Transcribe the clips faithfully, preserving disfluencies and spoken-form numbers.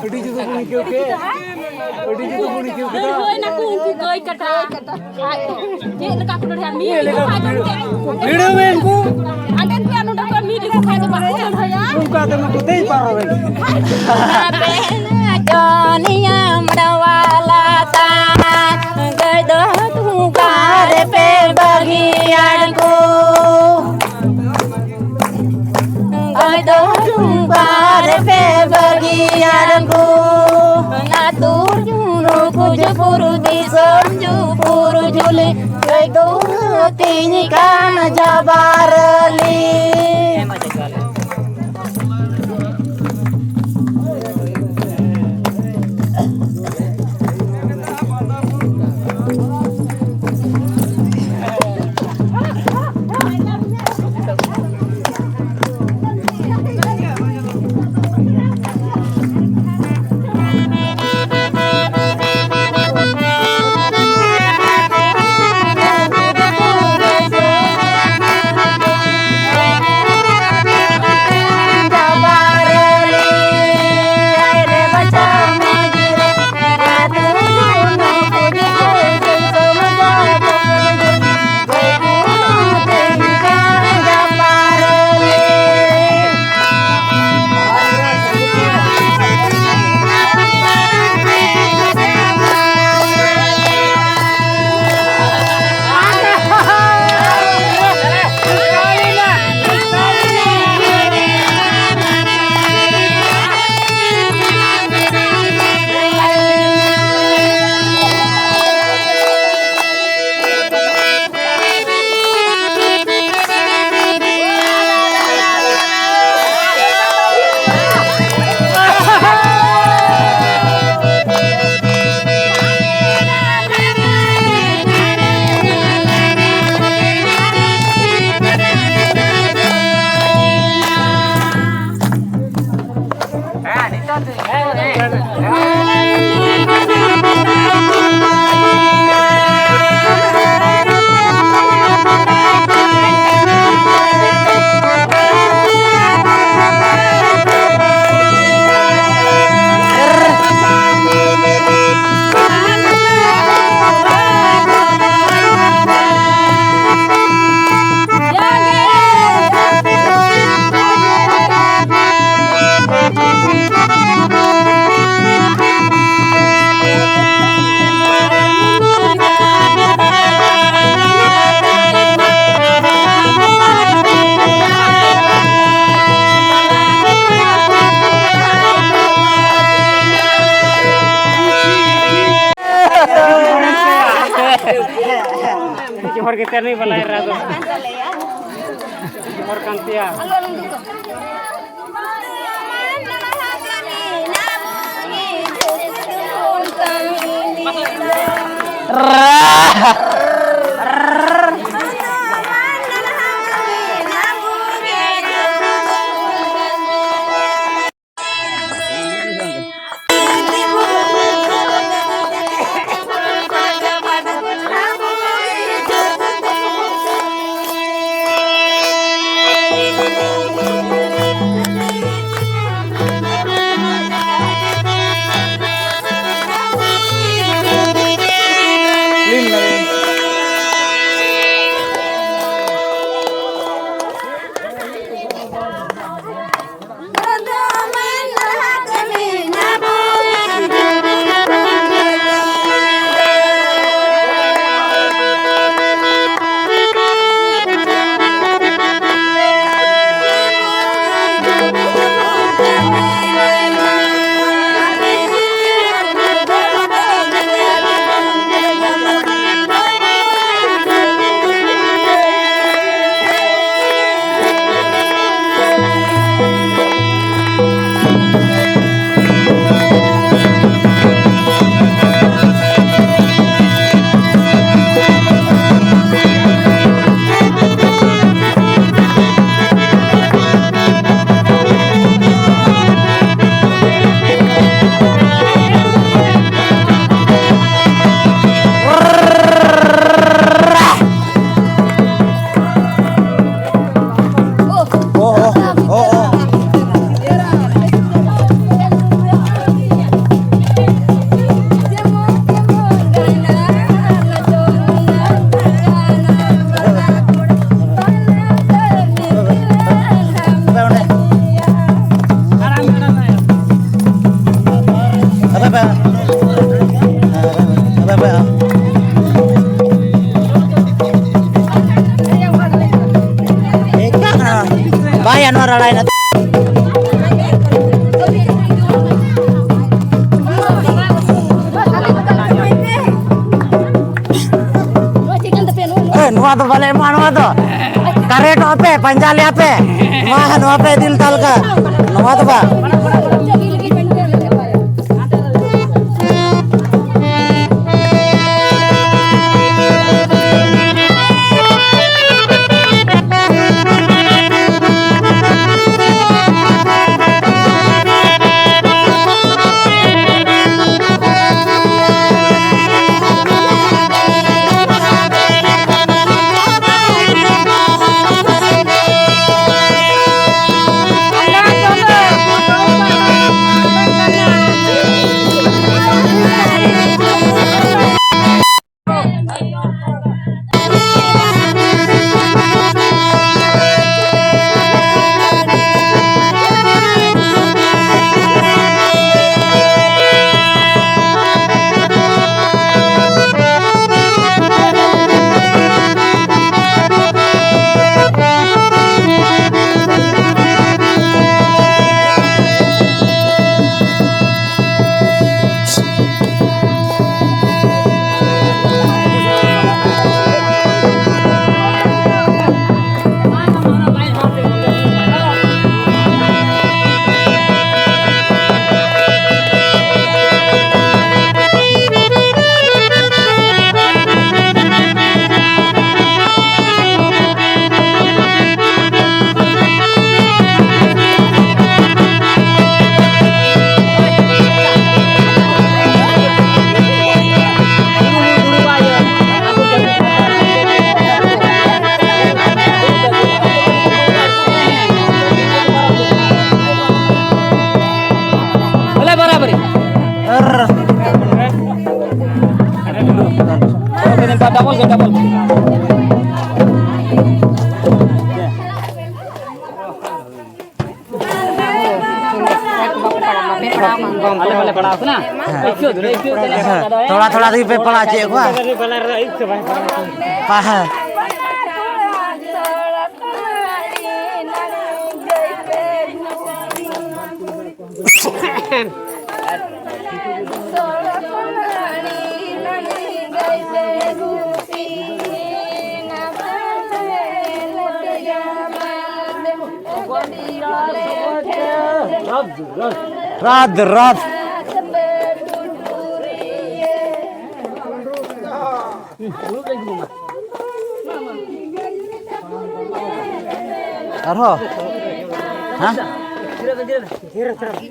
ᱟᱹᱰᱤ ᱡᱩᱫᱟᱹ ᱵᱚᱱ ᱟᱹᱭᱠᱟᱹᱣ ᱠᱮᱫ᱾ ᱟᱹᱰᱤ ᱡᱩᱫᱟᱹ ᱵᱚᱱ ᱟᱹᱭᱠᱟᱹᱣ ᱠᱮᱫᱟ᱾ ᱦᱳᱭ, ᱱᱟᱠᱩ ᱩᱱᱠᱩ ᱜᱟᱹᱭ ᱠᱟᱰᱟ᱾ ᱪᱮᱫ ᱞᱮᱠᱟ ᱠᱚ ᱞᱟᱹᱲᱦᱟᱹᱭᱟ? ᱢᱤᱫ ᱪᱮᱫ ᱞᱮᱠᱟ ᱠᱚ ᱵᱷᱤᱲᱟᱹᱣ? ᱵᱷᱤᱲᱟᱹᱣ ᱮᱱ ᱠᱚ᱾ ᱦᱟᱸᱰᱮ ᱠᱷᱚᱱ ᱱᱚᱰᱮ ᱠᱷᱚᱱ ᱢᱤᱫ ᱞᱮᱠᱚ ᱠᱷᱟᱡ ᱫᱚ ᱵᱟᱠᱚ ᱞᱟᱹᱲᱦᱟᱹᱭᱟ᱾ ᱚᱱᱠᱟ ᱛᱮ ᱢᱟᱠᱚ ᱫᱮᱡ ᱯᱟᱨᱚᱢ ᱮᱱ᱾ ᱟᱵᱮᱱ ᱡᱚᱱᱤᱭᱟᱹ ᱢᱟᱰᱣᱟ ᱞᱟᱛᱟᱨ ᱜᱟᱹᱭ ᱫᱚ ᱰᱷᱩᱝᱜᱟ ᱨᱮᱯᱮ ᱵᱟᱹᱜᱤᱭᱟᱱ ᱠᱚ᱾ ᱜᱟᱹᱭ ᱫᱚ ᱰᱷᱩᱝᱜᱟ ᱨᱮᱯᱮ ᱵᱟᱹᱜᱤᱭᱟᱱ ᱠᱚ᱾ ᱱᱟᱛᱩᱨ ᱡᱩᱱᱩ ᱠᱩᱡ ᱯᱩᱨᱩ ᱫᱤᱥᱚᱢ ᱡᱩ ᱯᱩᱨᱩ ᱡᱩᱞᱤ᱾ ᱜᱟᱹᱭ ᱫᱚ ᱛᱤᱧ ᱠᱟᱱ ᱡᱟᱵᱟᱨᱟᱹᱞᱤ᱾ ᱦᱚᱲ ᱜᱮ ᱛᱮᱨᱱᱤ ᱵᱟᱞᱟᱭ ᱨᱟ ᱫᱚ᱾ ᱦᱚᱲ ᱠᱟᱱ ᱛᱮᱭᱟ᱾ ᱵᱟᱭᱟ ᱱᱚᱣᱟ ᱨᱟᱲᱟᱭ ᱱᱟ᱾ ᱱᱚᱣᱟ ᱪᱮᱫ ᱠᱟᱱ ᱛᱟᱯᱮᱭᱟ? ᱱᱚᱣᱟ, ᱱᱚᱣᱟ? ᱟᱫᱚ ᱵᱟᱞᱮ ᱮᱢᱚᱜᱼᱟ ᱱᱚᱣᱟ ᱫᱚ᱾ ᱠᱟᱨᱮᱴᱚᱜ ᱟᱯᱮ, ᱯᱟᱸᱡᱟ ᱞᱮᱭᱟ ᱯᱮ᱾ ᱢᱟ, ᱱᱚᱣᱟ ᱯᱮ ᱤᱫᱤ ᱞᱮᱛᱟ ᱞᱮᱠᱟ᱾ ᱱᱚᱣᱟ ᱫᱚ ᱵᱟᱝ᱾ ᱵᱚᱞᱮ ᱵᱟᱨᱟᱵᱟᱨᱤ᱾ ᱟᱨ ᱰᱚᱵᱚᱞ ᱜᱮ, ᱰᱚᱵᱚᱞ᱾ ᱟᱞᱮ ᱢᱟᱞᱮ ᱯᱟᱲᱟᱣ ᱠᱟᱱᱟ᱾ ᱟᱹᱭᱠᱟᱹᱣ ᱫᱚ, ᱟᱹᱭᱠᱟᱹᱣ ᱫᱚ᱾ ᱦᱮᱸ, ᱛᱷᱚᱲᱟ ᱛᱷᱚᱲᱟ ᱛᱮᱜᱮ ᱯᱮ ᱯᱟᱲᱟᱣ ᱦᱚᱪᱚᱭᱮᱫ ᱠᱚᱣᱟ᱾ ᱯᱟ-, ᱦᱮᱸ᱾ ᱨᱟᱛ ᱨᱟᱛ᱾ ᱟᱨᱦᱚᱸ? ᱦᱮᱸ?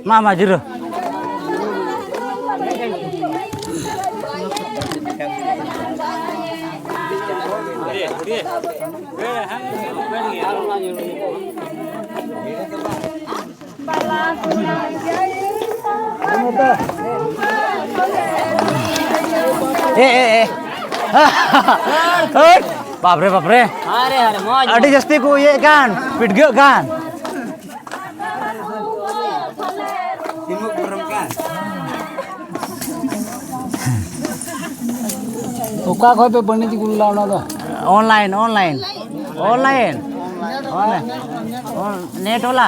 ᱢᱟ, ᱢᱟ, ᱡᱤᱨᱟᱹ᱾ ᱮ, ᱮ, ᱮ᱾ ᱦᱟᱹᱴ! ᱵᱟᱯᱨᱮ, ᱵᱟᱯᱨᱮ᱾ ᱟᱨᱮ, ᱟᱨᱮ, ᱢᱚᱡᱽ, ᱟᱹᱰᱤ ᱢᱚᱡᱽ᱾ ᱡᱟᱹᱥᱛᱤ ᱠᱚ ᱤᱭᱟᱹᱜ ᱠᱟᱱ, ᱯᱤᱰᱜᱟᱹᱜ ᱠᱟᱱ᱾ ᱚᱠᱟ ᱠᱷᱚᱡ ᱯᱮ ᱵᱟᱹᱱᱤᱡᱽ ᱟᱹᱜᱩ ᱞᱮᱫᱟ ᱚᱱᱟ ᱫᱚ? Online, online. ᱚᱱᱞᱟᱭᱤᱱ? ᱚᱱᱞᱟᱭᱤᱱ᱾ ᱚᱱ-, ᱱᱮᱴ ᱵᱟᱞᱟ?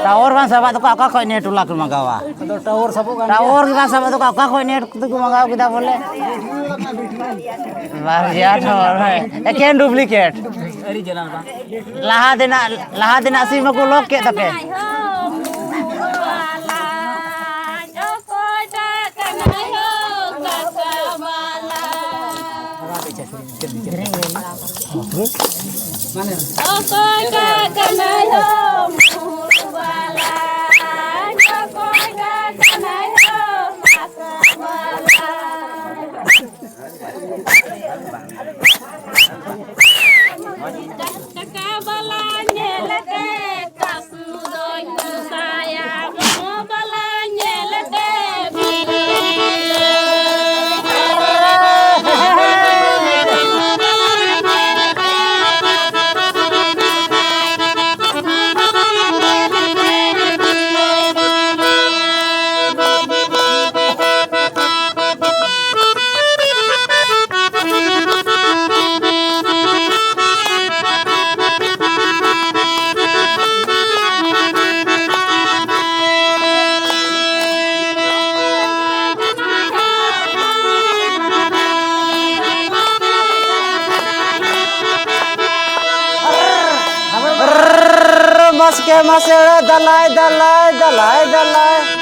ᱴᱟᱣᱟᱨ ᱵᱟᱝ ᱥᱟᱵᱟᱜ ᱛᱟᱠᱚᱣᱟ, ᱚᱠᱟ ᱠᱷᱚᱡ ᱱᱮᱴ ᱵᱟᱞᱟ ᱠᱚ ᱢᱟᱜᱟᱣᱟ? ᱟᱫᱚ ᱴᱟᱣᱟᱨ ᱥᱟᱵᱚᱜ ᱠᱟᱱ ᱜᱮᱭᱟ᱾ ᱴᱟᱣᱟᱨ ᱜᱮ ᱵᱟᱝ ᱥᱟᱵᱟᱜ ᱛᱟᱠᱚᱣᱟ, ᱚᱠᱟ ᱠᱷᱚᱡ ᱱᱮᱴ ᱛᱮᱠᱚ ᱢᱟᱜᱟᱣ ᱠᱮᱫᱟ ᱵᱚᱞᱮ? ᱵᱟᱨᱭᱟ ᱴᱟᱣᱟᱨ, ᱦᱳᱭ᱾ ᱮᱠᱮᱱ ᱰᱩᱯᱞᱤᱠᱮᱴ᱾ ᱟᱹᱰᱤ ᱡᱟᱞᱟ ᱵᱟᱝ? ᱞᱟᱦᱟ ᱛᱮᱱᱟᱜ, ᱞᱟᱦᱟ ᱛᱮᱱᱟᱜ ᱥᱤᱢ ᱢᱟᱠᱚ ᱞᱚᱠ ᱠᱮᱫ ᱛᱟᱯᱮ᱾ ᱚᱠᱚᱭᱴᱟᱜ ᱠᱟᱱᱟᱭ ᱦᱳ ᱠᱟᱠᱟ ᱵᱟᱞᱟ? ᱚᱠᱚᱭᱴᱟᱜ ᱠᱟᱱᱟᱭ ᱦᱳ ᱢᱩᱨ ᱵᱟᱞᱟ? ᱚᱠᱚᱭᱴᱟᱜ ᱠᱟᱱᱟᱭ ᱦᱳ ᱠᱟᱠᱟ ᱵᱟᱞᱟ? ᱠᱟᱠᱟ ᱵᱟᱞᱟ ᱧᱮᱞ ᱛᱮ ᱠᱟᱥᱩ ᱫᱚᱧ ᱢᱮᱥᱟᱭᱟ, ᱢᱟᱢᱟ ᱵᱟᱞᱟ ᱧᱮᱞ ᱛᱮ ᱵᱤᱞᱤ᱾ ᱥᱤᱠᱮ ᱢᱟᱥᱮ ᱫᱟᱞᱟᱭ ᱫᱟᱞᱟᱭ ᱫᱟᱞᱟᱭ ᱫᱟᱞᱟᱭ᱾